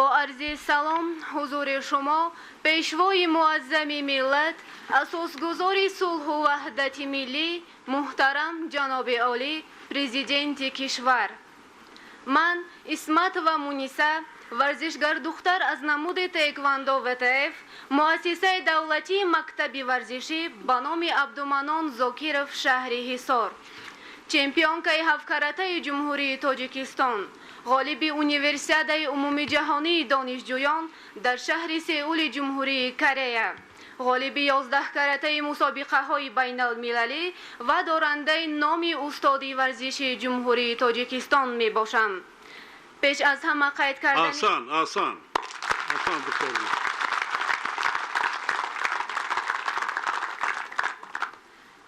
Бо арзи салом ҳузури шумо, пешвои муаззами миллат, асосгузори сулҳу ваҳдати миллӣ, муҳтарам ҷаноби олӣ, президенти кишвар. Ман, Исматова Муниса, варзишгардухтар аз намуди таеквондо ВТФ, муассисаи давлатии мактаби варзишӣ ба номи Абдуманон Зокиров, шаҳри Ҳисор, чемпионкаи ҳафткаратаи Ҷумҳурии Тоҷикистон, ғолиби Универсиадаи умумиҷаҳонии донишҷӯён дар шаҳри Сеули Ҷумҳурии Корея, ғолиби 11-каратаи мусобиқаҳои байналмилалӣ ва дорандаи номи устоди варзиши Ҷумҳурии Тоҷикистон мебошам. Пеш аз ҳама қайд кардани Аҳсан, аҳсан, аҳсан, духтар.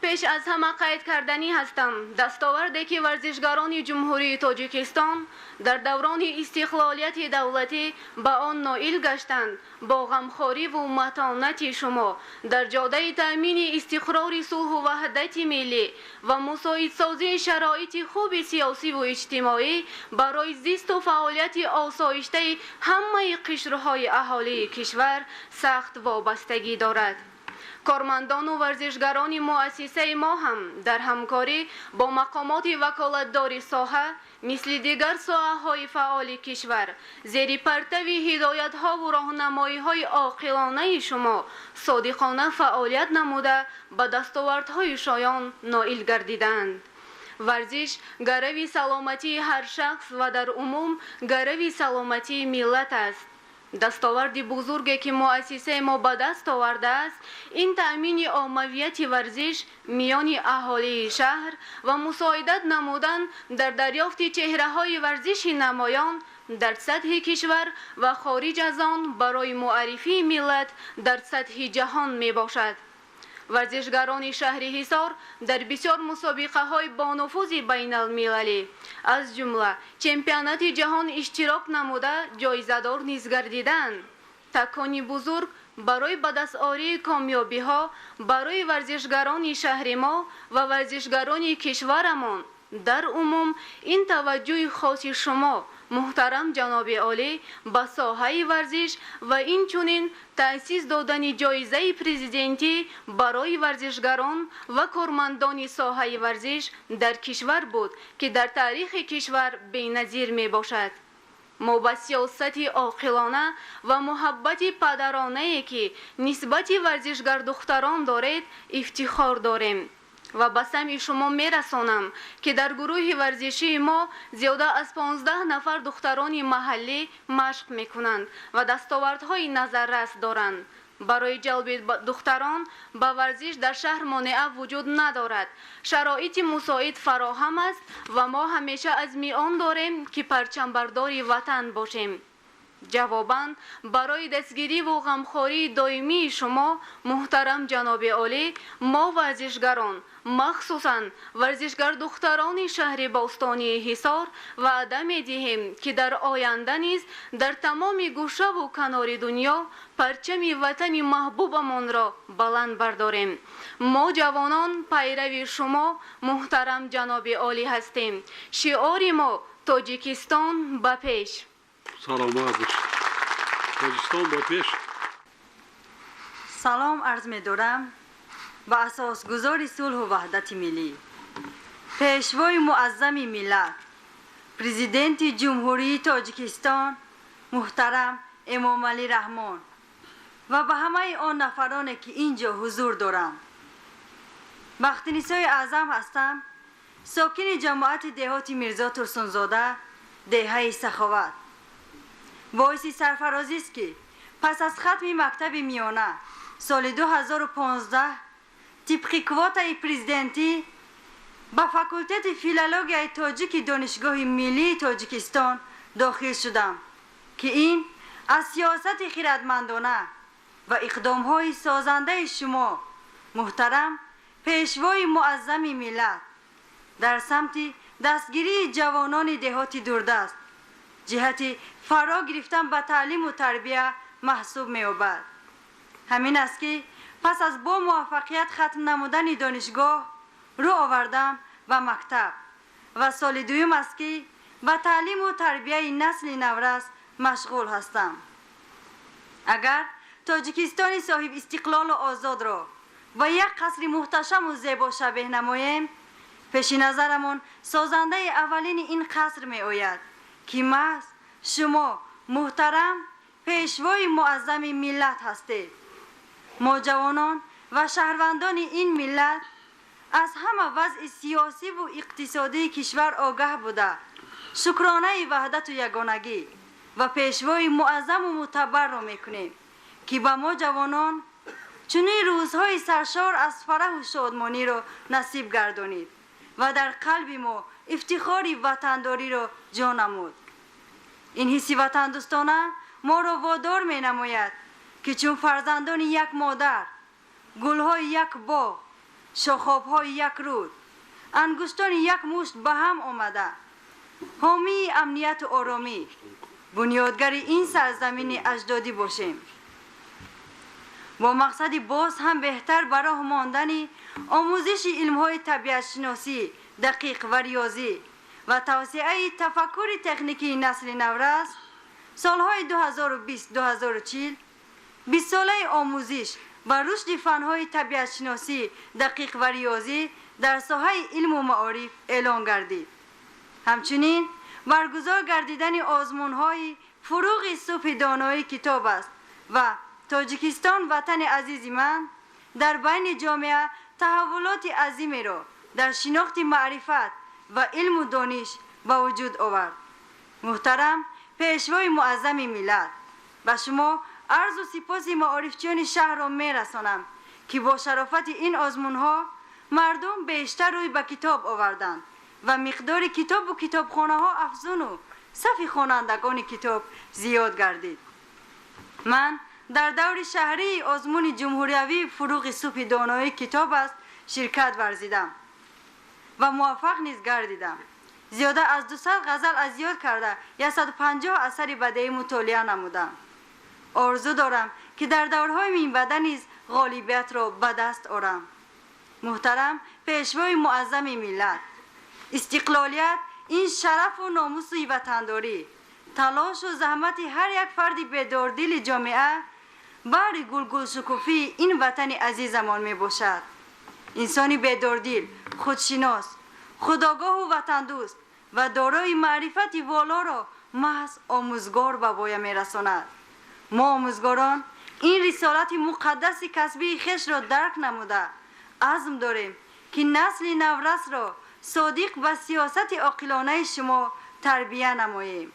Пеш аз ҳама қайд карданӣ ҳастам дастоварде, ки варзишгарони Ҷумҳурии Тоҷикистон дар даврони истиқлолияти давлатӣ ба он ноил гаштанд, бо ғамхориву матонати шумо дар ҷодаи таъмини истиқрори сулҳу ваҳдати миллӣ ва мусоидсозии шароити хуби сиёсиву иҷтимоӣ барои зисту фаъолияти осоиштаи ҳамаи қишрҳои аҳолии кишвар сахт вобастагӣ дорад. Кормандону варзишгарони муассисаи мо ҳам дар ҳамкорӣ бо мақомоти ваколатдори соҳа, мисли дигар соҳаҳои фаъоли кишвар, зери партави ҳидоятҳову роҳнамоиҳои оқилонаи шумо содиқона фаъолият намуда, ба дастовардҳои шоён ноил гардидаанд. Варзиш гарави саломатии ҳар шахс ва дар умум гарави саломатии миллат аст. Дастоварди бузурге, ки муассисаи мо ба даст овардааст, ин таъмини оммавияти варзиш миёни аҳолии шаҳр ва мусоидат намудан дар дарёфти чеҳраҳои варзиши намоён дар сатҳи кишвар ва хориҷ аз он барои муаррифии миллат дар сатҳи ҷаҳон мебошад. Варзишгарони шаҳри Ҳисор дар бисёр мусобиқаҳои бонуфузи байналмилалӣ, аз ҷумла чемпионати ҷаҳон иштирок намуда, ҷоизадор низ гардиданд. Такони бузург барои ба дастоварии комёбиҳо барои варзишгарони шаҳри мо ва варзишгарони кишварамон дар умум ин таваҷҷӯҳи хоси шумо, муҳтарам ҷаноби олӣ, ба соҳаи варзиш ва инчунин таъсис додани ҷоизаи президентӣ барои варзишгарон ва кормандони соҳаи варзиш дар кишвар буд, ки дар таърихи кишвар беназир мебошад. Мо ба сиёсати оқилона ва муҳаббати падаронае, ки нисбати варзишгардухтарон доред, ифтихор дорем ва ба самъи шумо мерасонам, ки дар гурӯҳи варзишии мо зиёда аз 15 нафар духтарони маҳаллӣ машқ мекунанд ва дастовардҳои назаррас доранд. Барои ҷалби духтарон ба варзиш дар шаҳр монеа вуҷуд надорад, шароити мусоид фароҳам аст ва мо ҳамеша азми он дорем, ки парчамбардори ватан бошем. Ҷавобан барои дастгириву ғамхории доимии шумо, муҳтарам ҷаноби олӣ, мо варзишгарон, махсусан варзишгардухтарони шаҳри бостонии Ҳисор, ваъда медиҳем, ки дар оянда низ дар тамоми гӯшаву канори дунё парчами ватани маҳбубамонро баланд бардорем. Мо ҷавонон пайрави шумо, муҳтарам ҷаноби олӣ, ҳастем. Шиори мо: Тоҷикистон ба пеш! Саломат бош, Тоҷикистон ба пеш! Салом арз медорам ба асосгузори сулҳу ваҳдати миллӣ, пешвои муаззами миллат, президенти Ҷумҳурии Тоҷикистон муҳтарам Эмомалӣ Раҳмон ва ба ҳамаи он нафароне, ки ин ҷо ҳузур доранд. Бахтинисои Аъзам ҳастам, сокини ҷамоати деҳоти Мирзо Турсунзода, деҳаи Саховат. Боиси сарфарозист, ки пас аз хатми мактаби миёна соли 2015 тибқи квотаи президентӣ ба факултети филологияи тоҷики Донишгоҳи миллии Тоҷикистон дохил шудам, ки ин аз сиёсати хиратмандона ва иқдомҳои созандаи шумо, муҳтарам пешвои муаззами миллат, дар самти дастгирии ҷавонони деҳоти дурдаст ҷиҳати фаро гирифтан ба таълиму тарбия маҳсуб меёбад. Ҳамин аст, ки пас аз бо муваффақият хатм намудани донишгоҳ рӯ овардам ба мактаб ва соли дуюм аст, ки ба таълиму тарбияи насли наврас машғул ҳастам. Агар Тоҷикистони соҳиб истиқлолу озодро ба як қасри муҳташаму зебо шабеҳ намоем, пеши назарамон созандаи аввалини ин қаср меояд, ки маҳз шумо, муҳтарам пешвои муаззами миллат ҳастед. Мо, ҷавонон ва шаҳрвандони ин миллат, аз ҳама вазъи сиёсиву иқтисодии кишвар огаҳ буда, шукронаи ваҳдату ягонагӣ ва пешвои муаззаму мӯътабарро мекунем, ки ба мо ҷавонон чунин рӯзҳои саршор аз фараҳу шодмониро насиб гардонид ва дар қалби мо ифтихори ватандориро ҷо намуд. Ин ҳисси ватандӯстона моро водор менамояд, ки чун фарзандони як модар, гулҳои як боғ, шохобҳои як руд, ангуштони як мушт ба ҳам омада, ҳомии амнияту оромӣ, бунёдгари ин сарзамини аҷдодӣ бошем. Бо мақсади боз ҳам беҳтар ба роҳ мондани омӯзиши илмҳои табиатшиносӣ, дақиқ ва риёзӣ ва тавсеаи тафаккури техникии насли наврас, солҳои 2020-2040 бистсолаи омӯзиш ва рушди фанҳои табиатшиносӣ, дақиқ ва риёзӣ дар соҳаи илму маориф эълон гардид. Ҳамчунин баргузор гардидани озмунҳои «Фуруғи субҳи доноӣ китоб аст» ва «Тоҷикистон ватани азизи ман» дар байни ҷомеа таҳаввулоти азимеро дар шинохти маърифат ва илму дониш ба вуҷуд овард. Муҳтарам пешвои муаззами миллат, ба шумо арзу сипоси маорифчиёни шаҳрро мерасонам, ки бо шарофати ин озмунҳо мардум бештар рӯй ба китоб оварданд ва миқдори китобу китобхонаҳо афзуну сафи хонандагони китоб зиёд гардид. Ман дар даври шаҳрии озмуни ҷумҳуриявии «Фуруғи субҳи доноӣ китоб аст» ширкат варзидам ва муваффақ низ гардидам. Зиёда аз 200 ғазал аз ёд карда, 150 асари бадеӣ мутолиа намудам. Орзу дорам, ки дар даврҳои минбаъда низ ғолибиятро ба даст орам. Муҳтарам пешвои муаззами миллат, истиқлолият ин шарафу номуси ватандорӣ, талошу заҳмати ҳар як фарди бедордили ҷомеа баҳри гулгулшукуфии ин ватани азизамон мебошад. Инсони бедордил, худшинос, худогоҳу ватандӯст ва дорои маърифати волоро маҳз омӯзгор ба воя мерасонад. Мо, омӯзгорон, ин рисолати муқаддаси касбии хешро дарк намуда, азм дорем, ки насли наврасро содиқ ба сиёсати оқилонаи шумо тарбия намоем.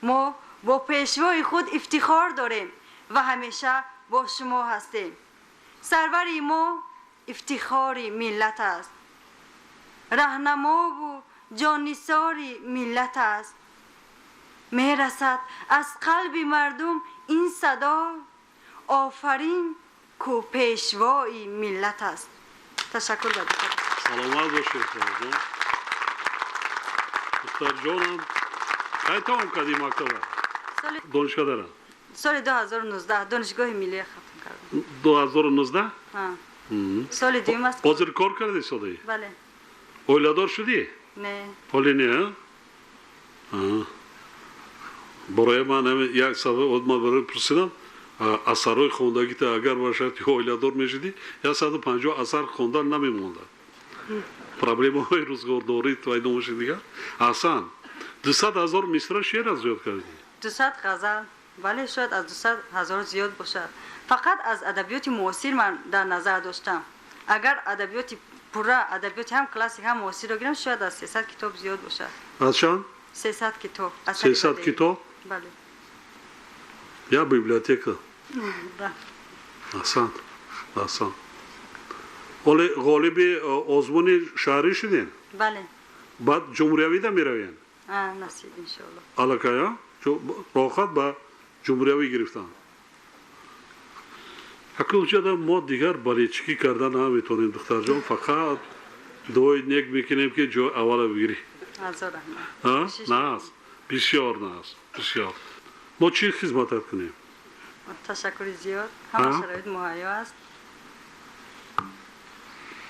Мо бо пешвои худ ифтихор дорем ва ҳамеша бо шумо ҳастем. Сарвари мо ифтихори миллат аст, раҳнамову ҷоннисори миллат аст. Мерасад аз қалби мардум ин садо: офарин, ку пешвои миллат аст. Ташаккур ба диққат. Саломат бошед, ҷон. Духтарҷонам, кай тамом кардӣ мактаба? Донишгоҳ? Соли 2019 Донишгоҳи миллия хатм кардам. 2019? Соли дуюм аст. Ҳозир кор кардӣ содаи? Бале. Оиладор шудӣ? Не. Ҳоле не? Барои ман як сабаб ман барои пурсидам: асарҳои хондагита агар ба шарти оиладор мешудӣ, 150 асар хондан намемонда, проблемаҳои рӯзгордорӣ пайдо мешуд дигар. Аҳсан, 200 000 мисра шеър аз ёд кардӣ? 200 ғазал, бале, шояд аз 200 000 зиёд бошад. Фақат аз адабиёти муосир ман дар назар доштам. Агар адабиёти пурра, адабиёти ҳам классик, ҳам муосирро гирам, шояд аз 300 китоб зиёд бошад. Аз чанд? 300 китоб. 300 китоб? Бале. Я библиотека. Аҳсан, аҳсан. Оле ғолиби озмуни шаҳрӣ шудем? Бале. Баъд ҷумҳуриявида меравем? Насиб, иншоалло. Аллакай роҳат ба ҷумҳуриявӣ гирифтан. Акнун ҷада мо дигар болельщикӣ карда наметавонем, духтарҷон, фақат дуои нек мекунем, ки ҷои аввала бигирӣ. Нағз, бисёр нағз, бисёр. Мо чӣ хизматат кунем? Ташаккури зиёд, ҳама шароит муҳайё аст.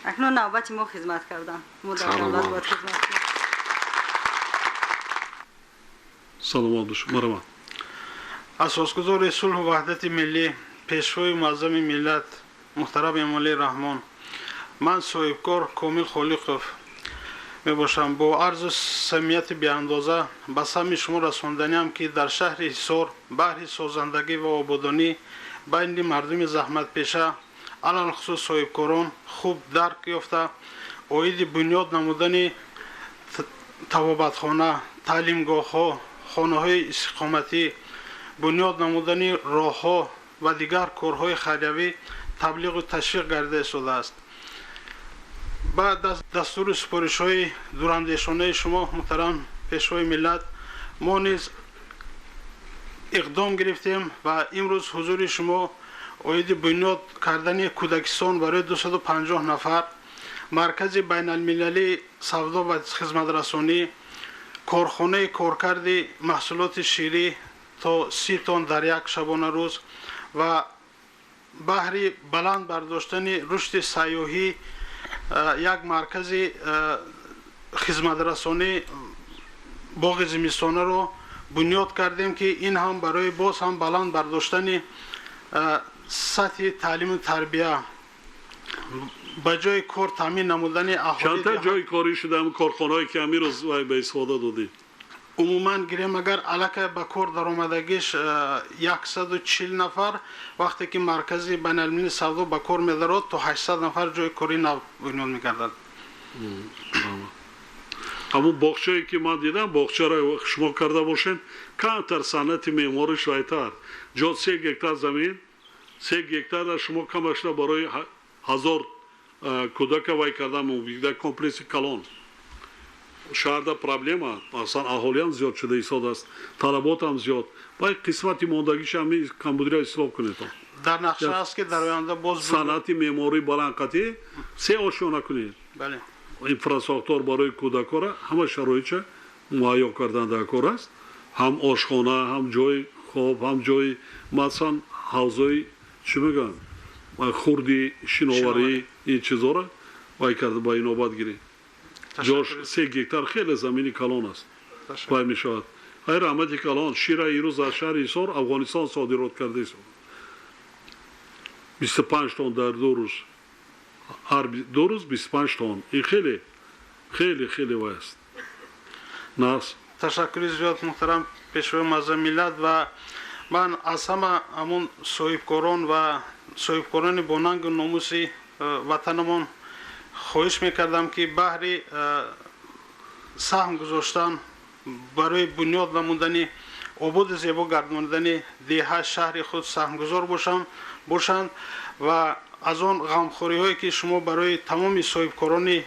Акнун навбати мо хизмат кардан, мо дар давлат бояд хизмат кунем. Саломат бош, марҳамат. Асосгузори сулҳу ваҳдати миллӣ, пешвои муаззами миллат муҳтарам Эмомалӣ Раҳмон, ман соҳибкор Комил Холиқов мебошам. Бо арзу самимияти беандоза ба самъи шумо расонданиам, ки дар шаҳри Ҳисор баҳри созандагӣ ва ободонӣ байни мардуми заҳматпеша, алалхусус соҳибкорон хуб дарк ёфта, оиди бунёд намудани табобатхона, таълимгоҳҳо, хонаҳои истиқоматӣ, бунёд намудани роҳҳо ва дигар корҳои хайриявӣ таблиғу ташвиқ гардида истодааст. Баъд аз дастуру супоришҳои дурандешонаи шумо, муҳтарам пешвои миллат, мо низ иқдом гирифтем ва имрӯз ҳузури шумо оиди бунёд кардани кӯдакистон барои 250 нафар, маркази байналмилалии савдо ва хизматрасонӣ, корхонаи коркарди маҳсулоти ширӣ то 30 тонн дар як шабонарӯз ва баҳри баланд бардоштани рушди сайёҳӣ як маркази хизматрасонӣ боғи зимистонаро бунёд кардем, ки ин ҳам барои боз ҳам баланд бардоштани сатҳи таълиму тарбия, ба ҷои кор таъмин намудани аҳолӣ. Чандта ҷои корӣ шуда корхонаҳое ки ҳамин рӯз ба истифода додед? Умуман гирем агар, аллакай ба кор даромадагиш 140 нафар, вақте ки маркази байналмилалии савдо ба кор медарод, то 800 нафар ҷои кори нав бунёд мегардад. Ҳамун боғчае ки ман дидам, боғчаро шумо карда бошед, камтар санъати меъмориш вайтар ҷо 3 гектар замин, 3 гектарра шумо камашда барои 1000 кӯдака вай кардан мумкин, комплекси калон. Шаҳрда проблема, аслан аҳолиам зиёд шуда истодааст, талаботам зиёд. Бай қисмати мондагиша ҳами камбудиро ислоҳ кунед. Дар нақша аст, ки дар оянда боз санъати меъморӣ баландқатӣ се ошёна кунед. Бале. Инфрасохтор барои кӯдакора ҳама шароитша муҳайё кардан дар кор аст, ҳам ошхона, ҳам ҷои хоб, ҳам ҷои масалан ҳавзои, чӣ мегӯянд, хурди шиноварӣ, ин чизҳоро вай карда ба инобат гиред. Ҷош 3 гектар хеле замини калон аст, вай мешавад. Ай раҳмати калон, шира ирӯз аз шаҳри Ҳисор Афғонистон содирот карда истод, 25 тонн дар 2 рӯз, ҳар 2 рӯз 25 тонн. Ин хеле, хеле, хеле вай аст, нағз. Ташаккури зиёд, муҳтарам пешвои муаззами миллат. Ва ман аз ҳама ҳамун соҳибкорон ва соҳибкорони бо нангу номуси ватанамон хоҳиш мекардам, ки баҳри саҳм гузоштан барои бунёд намудани ободу зебо гардонидани деҳа, шаҳри худ саҳмгузор бошанд ва аз он ғамхориҳое, ки шумо барои тамоми соҳибкорони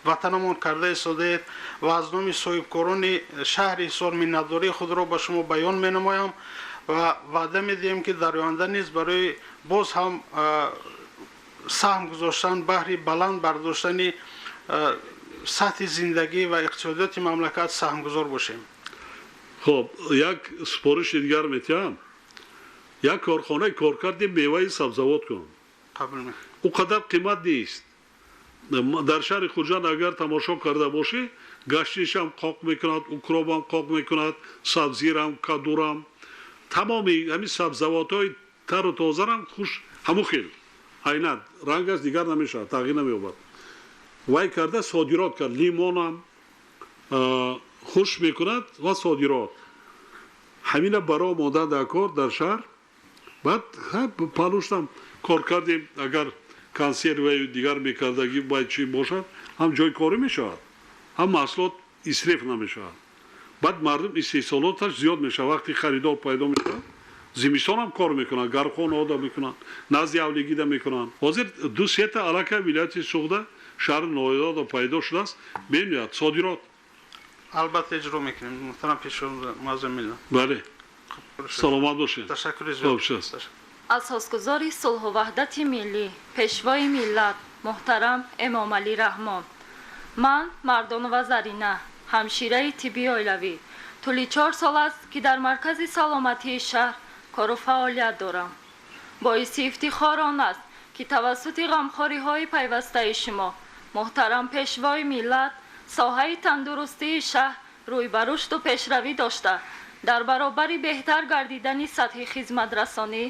ватанамон карда истодаед, ва аз номи соҳибкорони шаҳри Ҳисор миннатдории худро ба шумо баён менамоям ва ваъда медиҳем, ки дар оянда низ барои боз ҳам саҳм гузоштан баҳри баланд бардоштани сатҳи зиндагӣ ва иқтисодиёти мамлакат саҳмгузор бошем. Хоб, як супориши дигар метиҳам: як корхонаи коркарди меваи сабзавот кун. Ӯ қадар қимат нест. Дар шаҳри Хуҷанд агар тамошо карда бошӣ, гаштишам қоқ мекунад, укроп ам қоқ мекунад, сабзирам, кадурам, тамоми ҳамин сабзавотҳои тару тозарам хуш, ҳамун хел айнан рангаш дигар намешавад, тағйир намеёбад. Вай карда содирот кард, лимонам хуш мекунад ва содирот. Ҳамина баро мондан дар кор дар шаҳр. Баъд палуштам кор кардем, агар консерваю дигар мекардагӣ бай чӣ бошад, ҳам ҷои корӣ мешавад, ҳам маҳсулот исроф намешавад. Баъд мардум истеҳсолоташ зиёд мешавад, вақти харидор пайдо мешавад. Зимистонам кор мекунанд, гармхонаода мекунанд, назди авлигида мекунанд. Ҳозир ду сета аллакай вилояти Суғда, шаҳри ноҳияда пайдо шудааст, мемеяд содирот. Албатта, иҷро мекунем, муҳтарам пешвои муаззами миллат. Бале, саломат бошед. Ташаккури зиёд. Асосгузори сулҳу ваҳдати миллӣ, пешвои миллат муҳтарам Эмомалӣ Раҳмон, ман Мардонова Зарина, ҳамшираи тиббии оилавӣ, тӯли 4 сол аст, ки дар маркази саломатии шаҳр кору фаъолият дорам. Боиси ифтихор он аст, ки тавассути ғамхориҳои пайвастаи шумо, муҳтарам пешвои миллат, соҳаи тандурустии шаҳр рӯй ба рушду пешравӣ дошта. Дар баробари беҳтар гардидани сатҳи хизматрасонӣ,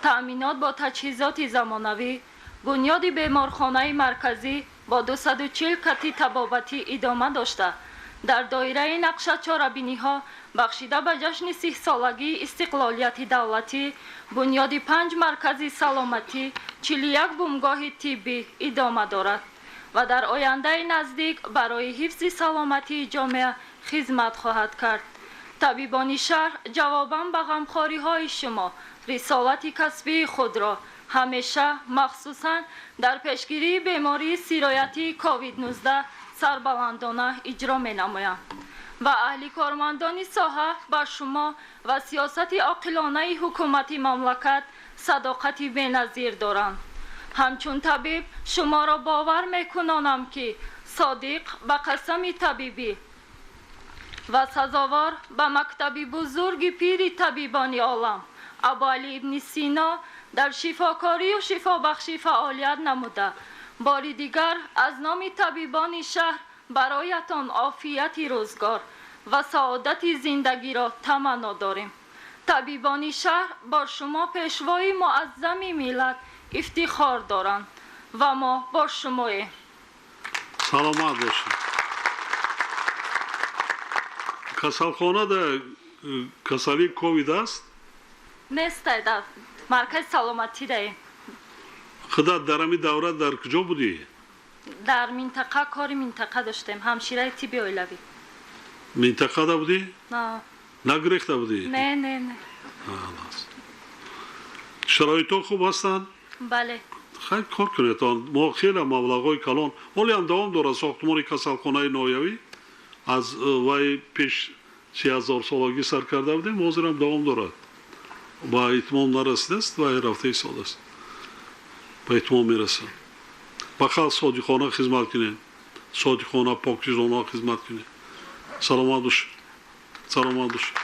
таъминот бо таҷҳизоти замонавӣ, бунёди беморхонаи марказӣ бо 240 кати табобатӣ идома дошта, дар доираи нақша чорабиниҳо бахшида ба ҷашни 30-солагии истиқлолияти давлатӣ, бунёди 5 маркази саломатӣ, 41 бунгоҳи тиббӣ идома дорад ва дар ояндаи наздик барои ҳифзи саломатии ҷомеа хизмат хоҳад кард. Табибони шаҳр ҷавобан ба ғамхориҳои шумо рисолати касбии худро ҳамеша, махсусан дар пешгирии бемории сироятии COVID-19 сарбаландона иҷро менамоянд ва аҳли кормандони соҳа ба шумо ва сиёсати оқилонаи ҳукумати мамлакат садоқати беназир доранд. Ҳамчун табиб шуморо бовар мекунонам, ки содиқ ба қасами табибӣ ва сазовор ба мактаби бузурги пири табибони олам Абуалӣ ибни Сино дар шифокорию шифобахшӣ фаъолият намуда, бори дигар аз номи табибони шаҳр бароятон офияти рӯзгор ва саодати зиндагиро таманно дорем. Табибони шаҳр бо шумо, пешвои муаззами миллат, ифтихор доранд ва мо бо шумоем. Саломат бошед. Касалхонада касалии ковид аст? Нестай, дар маркази саломатӣ даем. Худат дар ҳамин давра дар куҷо будӣ? Дар минтақа кори минтақа доштем, ҳамшираи тибби оилавӣ. Минтақада будӣ? Нагирехта будӣ? Не, не, не. Шароитҳо хуб ҳастанд? Бале. Хайр, кор кунед. Мо хеле маблағҳои калон, ҳолиам давом дорад сохтмони касалхонаи ноҳиявӣ. Аз вай пеш 30 000-солагӣ сар карда будем, ҳозирам давом дорад, ба итмом нарасидааст ва рафта истодааст, ба итмом мерасад. Ба халқ содиқона хизмат кунед, содиқона, покизона хизмат кунед. Саломат бошед, саломат бошед.